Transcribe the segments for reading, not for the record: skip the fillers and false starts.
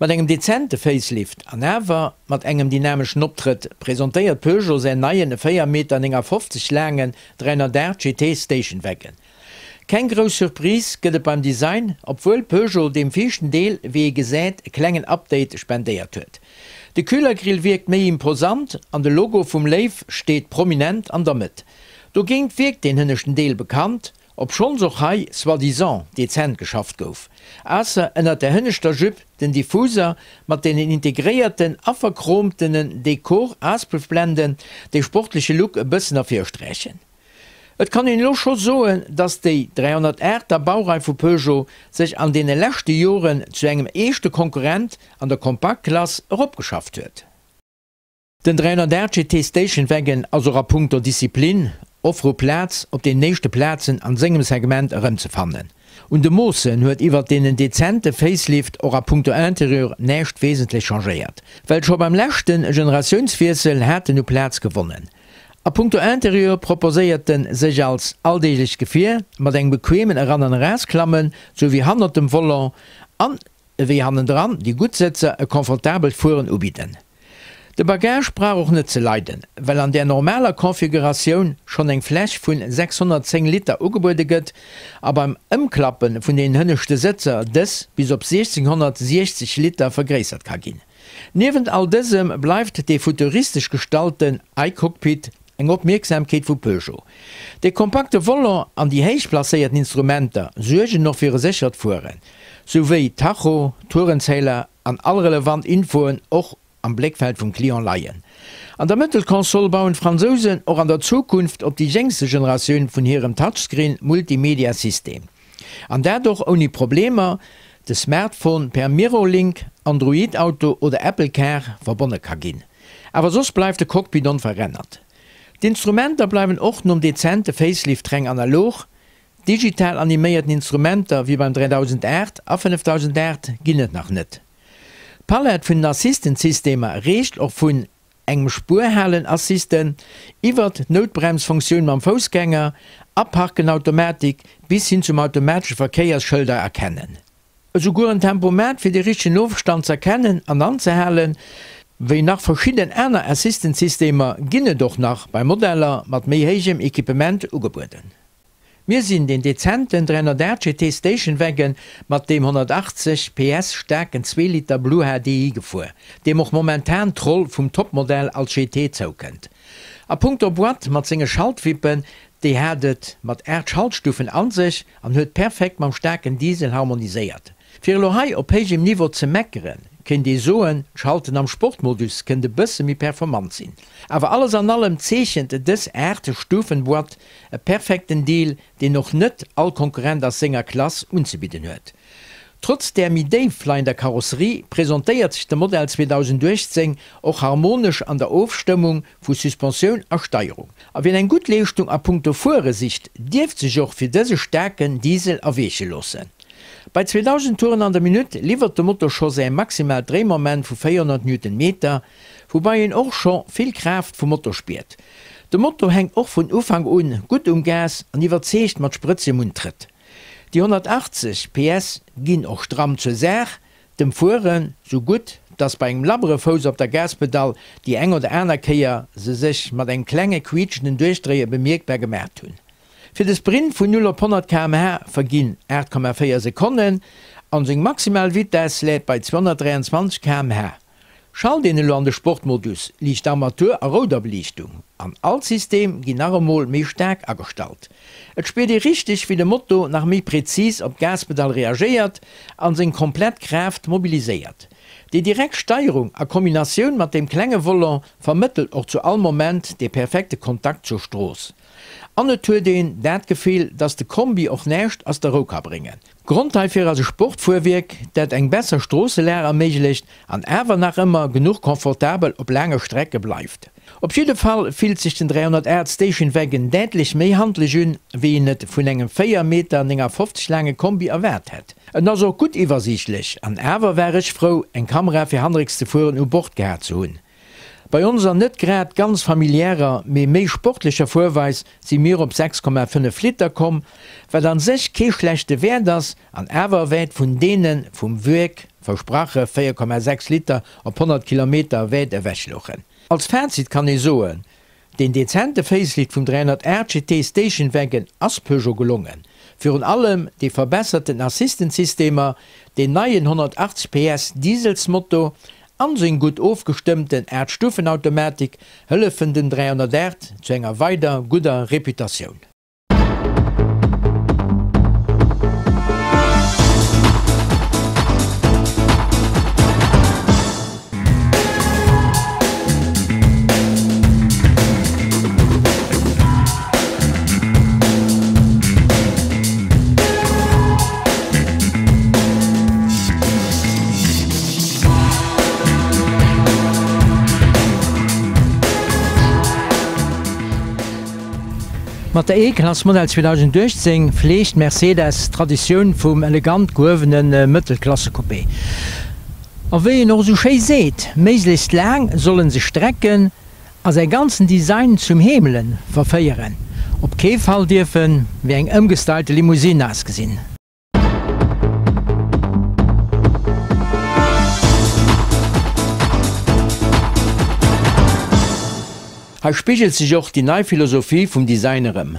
Mat engem dezente Facelift an awer mat engem dynameschen Optrëtt presentéiert Peugeot säin neien 4,59 Meter laangen 308 GT Station Wagon. Keng grouss Surprise gëtt et beim Design, obwuel Peugeot deem viischten Deel, wéi ee gesäit, e klengen Update spendéiert huet. De Kühlergrill wierkt méi imposant an de Logo vum Léiw steet prominent an der Mëtt. Dogéint wierkt deen hënneschten Deel bekannt, obschonns och hei soi-disant dezent geschafft gouf. Ausser ënnert der hënneschter Jupe den Diffuser mat deenen integréierten a verchromtenen Dekor-Auspuffblenden dee sportleche Look e bëssen ervirsträchen. Et kann een elo scho soen, dass déi 308 er Baurei vu Peugeot sech an deene leschte Joren zu engem eeschte Konkurrent an der Kompaktklass eropgeschafft huet. Den 308 GT Station Wagon ass och a punkto Disziplin, Offre u Plaz op den éischte Plazen an sengem Segment erëmzefannen. Un de Moossen huet iwwert deenen dezente Facelift och a punkto Interieur näischt wesentlech changéiert, well scho beim leschte Generatiounswiessel hat en u Plaz gewonnen. A punkto Interieur proposéiert en sech als alldeeglecht Gefier mat engem bequemen Eran an Erausklammen, sou wéi hannert dem Volant an ewéi hannendran déi gutt Sëtzer e confortabelt Fueren ubidden. De Bagage brauch och net ze leiden, well an där normaler Configuratioun schonn eng Fläch vun 610 Liter ugebuede gëtt a beim Ëmklappe vun den hënneschte Sëtzer dës bis op 1660 Liter vergréissert ka ginn. Niewent all dësem bleift dee futuristesch gestalten iCockpit eng Opmierksamkeet vu Peugeot. De kompakte Volant an déi héich placéierten Instrumenter suergen och fir e séchert Fueren, souwéi Tacho, Tourenzähler an all relevant Infoen och am Bléckfeld vum Client leien. An der Mëttelkonsol bauen d'Fransousen och an der Zukunft op déi jéngste Generatioun vun hirem Touchscreen-Multimedia-System. An dat och ouni Problemer, de Smartphone per Mirrorlink, Android Auto oder Apple Car verbonne ka ginn. Awer soss bleift de Cockpit onverännert. D'Instrumenter bleiwen och nom dezente Facelift reng analog. Digital animéierten Instrumenter wéi beim 3008 a 5008 ginn et nach net. D'Palett vun den Assistant-Systemer reecht och vun engem Spuerhalen-Assistent, iwwert d'Noutbremsfunktioun mam Foussgänger, Aparken-Automatik bis hin zum automatesche Verkéiersschëlder erkennen. Esouguer en Tempomat fir de richtegen Ofstand z'erkennen an anzehalen, wéi nach verschidden aner Assistant-Systemer ginn et och nach bei Modeller mat méi héijem Equipement ugebueden. Mir sinn deen dezenten 308 GT Station Wagon mat deem 180 PS staarken Zweeliter Blue HDi gefuer, deem och momentan d'Roll vum Topmodell als GT zoukënnt. A punkto Boîte mat senge Schaltwippen, déi hat et mat 8 Schaltstufen an sech an huet perfekt mam staarken Diesel harmoniséiert. Fir elo hei op héijem Niveau ze meckeren, kéint ee soen, d'Schalten am Sportmodus kënnt e bësse méi performant sinn. Awer alles an allem zeechent dës 8 Stufen-Boîte e perfekten Deal, deen och net all Konkurrent a senger Klass unzebidden huet. Trotz där méi déif leiender Karosserie presentéiert sech de Modell 2018 och harmonesch an der Ofstëmmung vu Suspensioun a Steierung. A wien eng gutt Leeschtung a punkto Fuere sicht, dierft sech och fir dëse staarken Diesel erweeche loossen. Bei 2.000 Touren an der Minutt liwwert de Motor scho säi maximaalt Dréimoment vu 400 Newtonmeter, woubai een och scho vill Kraaft vum Motor spiert. De Motor hänkt och vun Ufank un gutt um Gas an iwwerzeegt mat sprëtzegem Untrëtt. Déi 180 PS ginn och stramm zur Saach, dem Fuere sou gutt, dass bei engem labbere Fouss op der Gaspedall déi eng oder aner Kéier se sech mat engem klenge quiitschenden Duerchdréie bemierkbar gemaacht hunn. Fir de Sprint vun 0 op 100 km/h verginn 8,4 Sekonnen an seng maximal Vitess läit bei 223 km/h. Schalt een elo an de Sportmodus, liicht Armatur a rouder Beliichtung an all System ginn nach emol méi staark agestallt. Et spiert ee richteg wéi de Moto nach méi präzis op d'Gaspedall reagéiert an seng komplett Kraaft mobiliséiert. Déi direkt Steierung a Kombinatioun mat deem klenge Volant vermëttelt och zu all Moment dee perfekte Kontakt zur Strooss. An et huet een dat Gefill, dass de Kombi och näischt ass der Rou ka bréngen. Grond heifir ass e Sportfuerwierk, dat eng besser Stroosselag erméiglecht an awer nach ëmmer genuch confortabel op laange Strecke bleift. Op jidde Fall fillt sech den 308 Station Wagon däitlech méi handlech un, wéi een et vun engem 4 Meter 59 laange Kombi erwaart hätt. En ass och gutt iwwersiichtlech an awer war ech frou, eng Kamera fir hannerrécks ze fueren u Bord gehat ze hunn. Bei onser net grad ganz familiärer, mee méi sportlecher Fuerweis si mir op 6,5 Liter komm, wat an sech kee schlechte Wäert ass an awer wäit vun deene vum Wierk versprache 4,6 Liter op 100 Kilometer wäit ewech louchen. Als Fazit kann ee soen, Deen dezente Facelift vum 308 GT Station Wagon ass Peugeot gelongen. Virun allem déi verbesserten Assistant-Systemer, deen neien 180 PS Dieselsmotor an seng gutt ofgestëmmten 8 Stufen-Automatik hëllefen dem 308 zu enger weider gudder Reputatioun. Mat der E-Klass Modell 2018 fleegt Mercedes d'Traditioun vum elegant gehuewene Mëttelklassecoupé. A wéi een och esou schéi seet, méiglechst laang soll en sech strecken a säi ganzen Design zum Heemele verféieren. Op kee Fall dierf en wéi eng ëmgestylte Limousine ausgesinn. Hei spigelt sech och déi nei Philosophie vum Design erëm.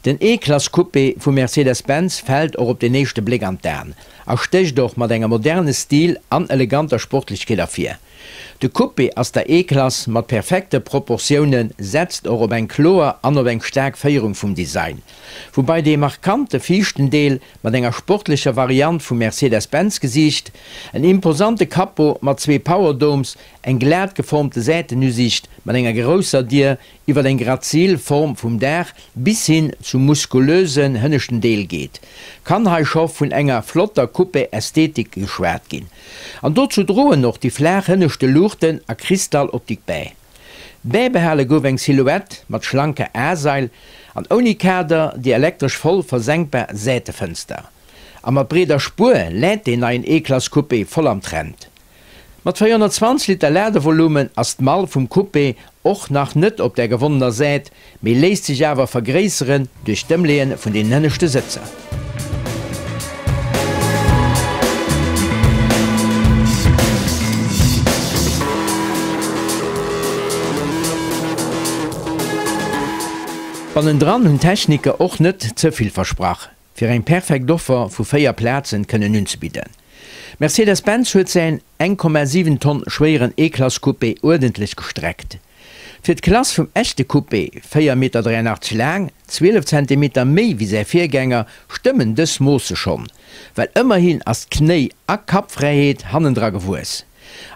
Den E-Klass Coupé vu Mercedes-Benz fält och op den éischte Bléck an d'Aen a stécht och mat enger moderne Stil an eleganter Sportlechkeet ervir. De Coupé ass der E-Klass mat perfekte Proportioune setzt och op eng kloer an op eng staark Féierung vum Design, woubai dee markante viischten Deel mat enger sportlecher Variant vum Mercedes-Benz-Gesiicht, en imposante Capot mat zwee Powerdomes, eng glat geformte Säitenusiicht mat enger grousser Dier iwwer eng grazil Form vum Daach bis hin zum muskulösen hënneschten Deel geet, kann hei scho vun enger flotter Coupé-Ästhetik geschwat ginn. An dozou droen och déi flaach hënneschte Luuchten a Kristalloptik bäi. Bäibehale gouf eng Silhouette mat schlanker A-Sail an ouni Kader, déi elektresch voll versenkbar Säitefënster. A mat breeder Spuer läit deen neien E-Klass Coupé voll am Trend. Mat 420 Liter Ladevolumen ass d'Mall vum Coupé och nach net op der gewonnener Säit, mee léisst sech awer vergréisseren duerch d'Ëmleeë vun den hënneschte Sëtzer. Bannendran hunn d'Techniker och net ze vill versprach. fir eng perfekt Offer vu 4 Plazen kënnen unzebidden. Mercedes-Benz huet säin 1,7 Tonn schwéieren E-Klass Coupé uerdentlech gestreckt. Fir d'Klass vum echte Coupé, 4 Meter 83 laang, 12 Zentimeter méi wéi säi Virgänger, stëmmen dës Moosse schonn, well ëmmerhin ass d'Knéi a Kappfräiheet hannendra gewuess.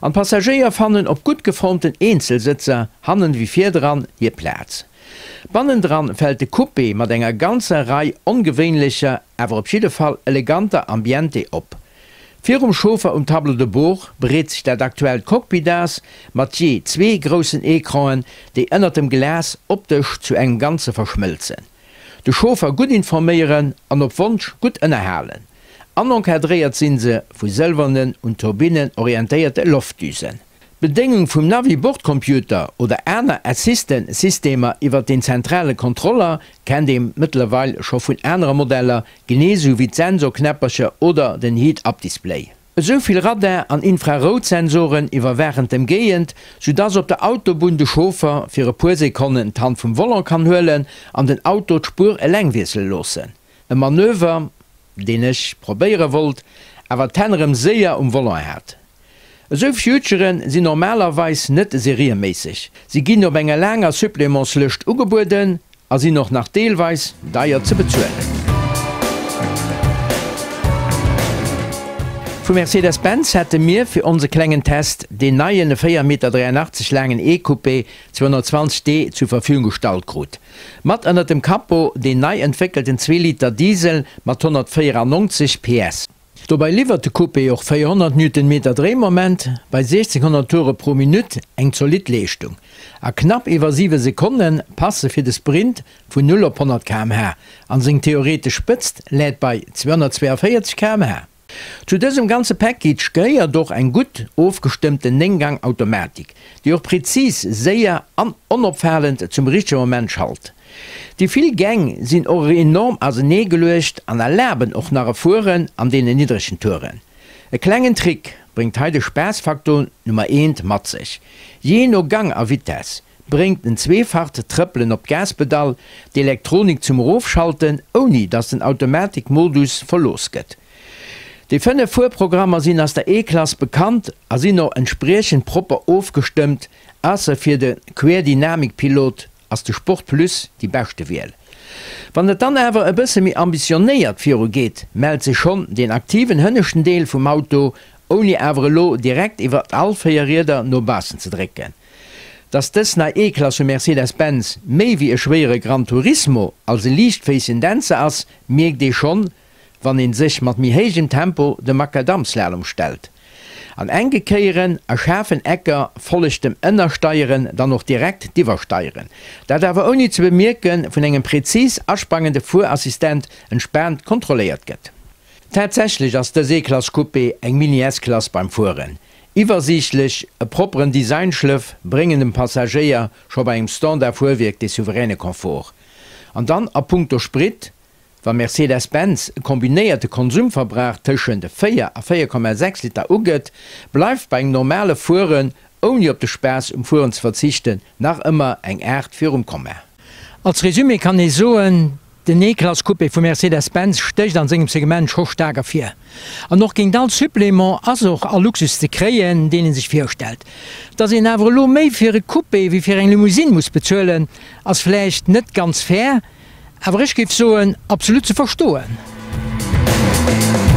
An d'Passagéier fannen op gutt geformten Eenzelsëtzer hannen wéi virdran hir Plaz. Bannendran fält de Coupé mat enger ganzer Rei ongewéinlecher, awer op jidde Fall eleganter Ambiente op. Virum Chauffer um Tableau de bord breet sech dat aktuellt Cockpit aus, mat jee zwee groussen Ecranen, déi ënnert dem Glas optesch zu engem Ganze verschmëlzen. De Chauffer gutt informéieren an op Wonsch gutt ënnerhalen. An encadréiert sinn se vu sëlwernen, un Turbinnen orientéierte Loftdüsen. D'Bedéngung vum Navi-Bordcomputer oder aner Assistant-Systemer iwwert den zentrale Kontroller kennt ee mëttlerweil scho vun anere Modeller, genee sou wéi d'Sensorknäppercher oder den Head-Up-Display. Esou vill Radar an Infraroutsensoren iwwerwaachen d'Emgéigend, sou dass op der Autobunn de Chauffer fir e puer Sekonnen d'Hand vum Volant kann huelen an den Auto d'Spuer eleng wiessele loossen. E Manöver, deen ech probéiere wollt, awer d'Hänn erëm séier um Volant hat. Esou Futuren sinn normalerweis net serieméisseg, si ginn op enger laanger Supplémentslëscht ugebueden a sinn och nach deelweis deier ze bezuelen. Vu Mercedes-Benz hätte mir fir onse klengen Test deen neien 4,83 Meter laangen E-Coupé 220 D zur Verfügung gestallt krut. Mat ënnert dem Capot deen nei entwéckelten Zweeliter Diesel mat 194 PS. Dobäi liwwert de Coupé och 400 Newtonmeter Dréimoment bei 1600 Toure pro Minutt, eng zolidd Leeschtung. A knapp iwwer 7 Sekonne passe fir de Sprint vun 0 op 100 km/h an seng theoretesch Spëtzt läit bei 242 km/h. Zu dësem ganze Package gehéiert och eng gutt ofgestëmmten 9 Gang Automatik, déi och präzis, séier an onopfalend zum richtege Moment schalt. Déi vill Gäng sinn och enorm asenee geluecht an erlaben och nach e Fueren an deenen niddregen Touren. E klengen Trick bréngt hei de Spaassfaktor Nummer eent mat sech. Jee no Gang a Vitess bréngt en zweefacht Trëppelen op d'Gaspedall d'Elektronik zum Erofschalten, ouni dass den Automatikmodus verlooss gëtt. Déi 5 Fuerprogrammer sinn aus der E-Klass bekannt a sinn och entspriechend propper ofgestëmmt, ausser fir de Querdynamikpilot ass de Sport Plus déi beschte Wiel. Wann et dann awer e bësse méi ambitionéiert viru geet, mellt sech schonn deen aktiven hënneschten Deel vum Auto, ouni awer elo direkt iwwer all 4 Rieder no baussen ze drécken. Dass dës nei E-Klass vu Mercedes-Benz méi wéi e schwéiere Gran Turismo als e liichtféissegen Dänzer ass, mierkt ee schonn, wann een sech mat méi héijem Tempo dem Makadamslalom stellt. An enke Kéieren a schaarfen Ecker follegt dem Ënnersteieren dann och direkt d'Iwwersteieren, dat awer ouni ze bemierke vun engem präzis asprangende Fuerassistent entspaant kontrolléiert gëtt. Tatsächlech ass dës E-Klass Coupé eng Mini-S-Klass beim Fueren. Iwwersiichtlech, e propperen Designschlëff bréngen dem Passagéier scho bei engem Standard-Fuerwierk de souveräne Confort. An dann a punkto Sprit, Wa Mercedes-Benz e kombinéierte Konsumverbrauch tëschent 4 a 4,6 Liter ugëtt, bleift bei engem normale Fueren, ouni op de Spaass um Fueren ze verzichten, nach ëmmer eng 8 virum Komma. Als Resumé kann ee soen, Den E-Klass Coupé vu Mercedes-Benz stécht an sengem Segment scho staark ervir. An och géint all Supplément ass och all Luxus ze kréien, deen ee sech virstellt. Dass een awer elo méi fir e Coupé wéi fir eng Limousine muss bezuelen, ass vläicht net ganz fair, Awer ech géif soen, absolut ze verstoen.